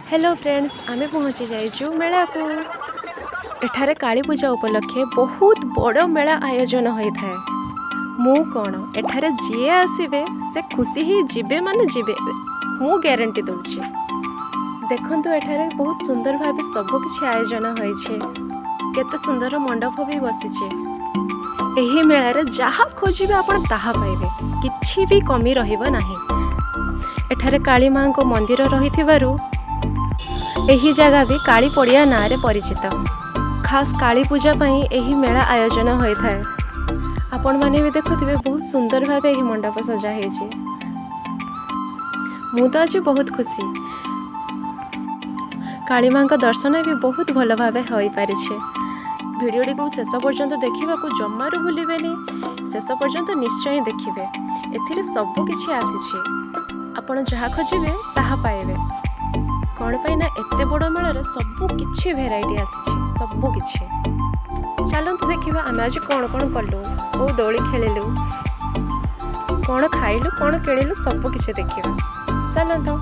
Hello friends, ଆମେ ପହଞ୍ଚି ଯାଇଛୁ ମେଳାକୁ। ଏଠାରେ କାଳୀ ପୂଜା ଉପଲକ୍ଷେ ବହୁତ ବଡ଼ ମେଳା ଆୟୋଜନ ହୋଇଥାଏ। ମୁଁ କ'ଣ, ଏଠାରେ ଯିଏ ଆସିବେ ସେ ଖୁସି ହେଇ ଯିବେ, ମାନେ ଯିବେ, ମୁଁ ଗ୍ୟାରେଣ୍ଟି ଦେଉଛି। ଦେଖନ୍ତୁ, ଏଠାରେ ବହୁତ ସୁନ୍ଦର ଭାବେ ସବୁ କିଛି ଆୟୋଜନ ହୋଇଛି। କେତେ ସୁନ୍ଦର ମଣ୍ଡପ ବି ବସିଛି। ଏହି ମେଳାରେ ଯାହା ଖୋଜିବେ ଆପଣ ତାହା ପାଇବେ, କିଛି ବି କମି ରହିବ ନାହିଁ। ଏଠାରେ କାଳୀ ମାଙ୍କ ମନ୍ଦିର ରହିଥିବାରୁ ଏହି ଜାଗା ବି କାଳୀ ପଡ଼ିଆ ନାଁରେ ପରିଚିତ। ଖାସ୍ କାଳୀ ପୂଜା ପାଇଁ ଏହି ମେଳା ଆୟୋଜନ ହୋଇଥାଏ। ଆପଣମାନେ ବି ଦେଖୁଥିବେ, ବହୁତ ସୁନ୍ଦର ଭାବେ ଏହି ମଣ୍ଡପ ସଜା ହେଇଛି। ମୁଁ ତ ଆଜି ବହୁତ ଖୁସି। କାଳୀ ମାଙ୍କ ଦର୍ଶନ ବି ବହୁତ ଭଲ ଭାବେ ହୋଇପାରିଛି। ଭିଡ଼ିଓଟିକୁ ଶେଷ ପର୍ଯ୍ୟନ୍ତ ଦେଖିବାକୁ ଜମାରୁ ଭୁଲିବେନି। ଶେଷ ପର୍ଯ୍ୟନ୍ତ ନିଶ୍ଚୟ ଦେଖିବେ। ଏଥିରେ ସବୁ କିଛି ଆସିଛି। ଆପଣ ଯାହା ଖୋଜିବେ ତାହା ପାଇବେ। କ'ଣ ପାଇଁ ନା ଏତେ ବଡ଼ ମେଳାରେ ସବୁ କିଛି ଭେରାଇଟି ଆସିଛି, ସବୁ କିଛି। ଚାଲନ୍ତୁ ଦେଖିବା ଆମେ ଆଜି କ'ଣ କ'ଣ କଲୁ, କେଉଁ ଦୋଳି ଖେଳିଲୁ, କ'ଣ ଖାଇଲୁ, କ'ଣ କିଣିଲୁ, ସବୁ କିଛି ଦେଖିବା। ଚାଲନ୍ତୁ।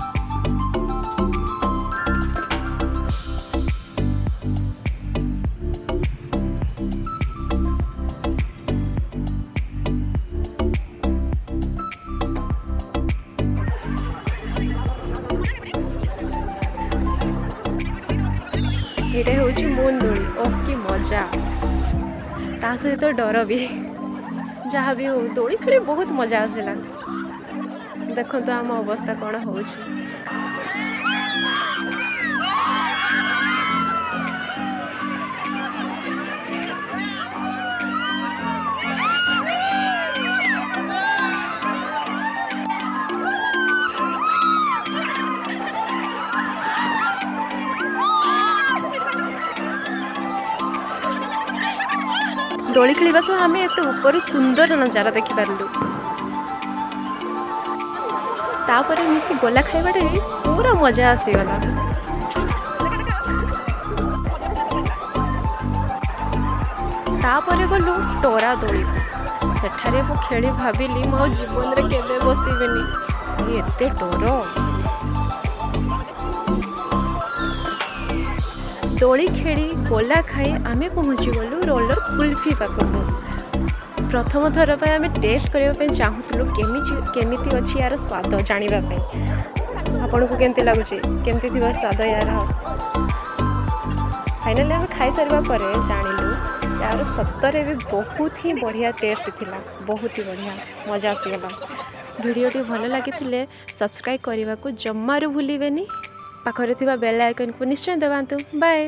ଏଇଟା ହେଉଛି ମୁନ୍ ଦୋଳି। ଓହ, କି ମଜା! ତା ସହିତ ଡର ବି। ଯାହା ବି ହଉ, ଦୋଳି ଖେଳି ବହୁତ ମଜା ଆସିଲା। ଦେଖନ୍ତୁ ଆମ ଅବସ୍ଥା କ'ଣ ହେଉଛି। ଦୋଳି ଖେଳିବା ସହ ଆମେ ଏତେ ଉପରୁ ସୁନ୍ଦର ନଜାରା ଦେଖିପାରିଲୁ। ତାପରେ ମିଶି ଗୋଲା ଖାଇବାଟା ବି ପୁରା ମଜା ଆସିଗଲା। ତାପରେ ଗଲୁ ଟୋରା ଦୋଳିକୁ। ସେଠାରେ ମୁଁ ଖେଳି ଭାବିଲି, ମୁଁ ଆଉ ଜୀବନରେ କେବେ ବସିବିନି। ଏତେ ଡର! ଦୋଳି ଖେଳି, ଗୋଲା ଖାଇ ଆମେ ପହଞ୍ଚିଗଲୁ ରୋଲର କୁଲଫି ପାଖକୁ। ପ୍ରଥମ ଥର ପାଇଁ ଆମେ ଟେଷ୍ଟ କରିବା ପାଇଁ ଚାହୁଁଥିଲୁ, କେମିତି କେମିତି ଅଛି ୟାର ସ୍ୱାଦ ଜାଣିବା ପାଇଁ। ଆପଣଙ୍କୁ କେମିତି ଲାଗୁଛି, କେମିତି ଥିବ ସ୍ୱାଦ ୟାର? ଫାଇନାଲି ଆମେ ଖାଇସାରିବା ପରେ ଜାଣିଲୁ, ୟାର ସତରେ ବି ବହୁତ ହିଁ ବଢ଼ିଆ ଟେଷ୍ଟ ଥିଲା, ବହୁତ ହି ବଢ଼ିଆ, ମଜା ଆସିଗଲା। ଭିଡ଼ିଓଟି ଭଲ ଲାଗିଥିଲେ ସବସ୍କ୍ରାଇବ୍ କରିବାକୁ ଜମାରୁ ଭୁଲିବେନି। ପାଖରେ ଥିବା ବେଲ୍ ଆଇକନ୍କୁ ନିଶ୍ଚୟ ଦବାନ୍ତୁ। ବାଏ।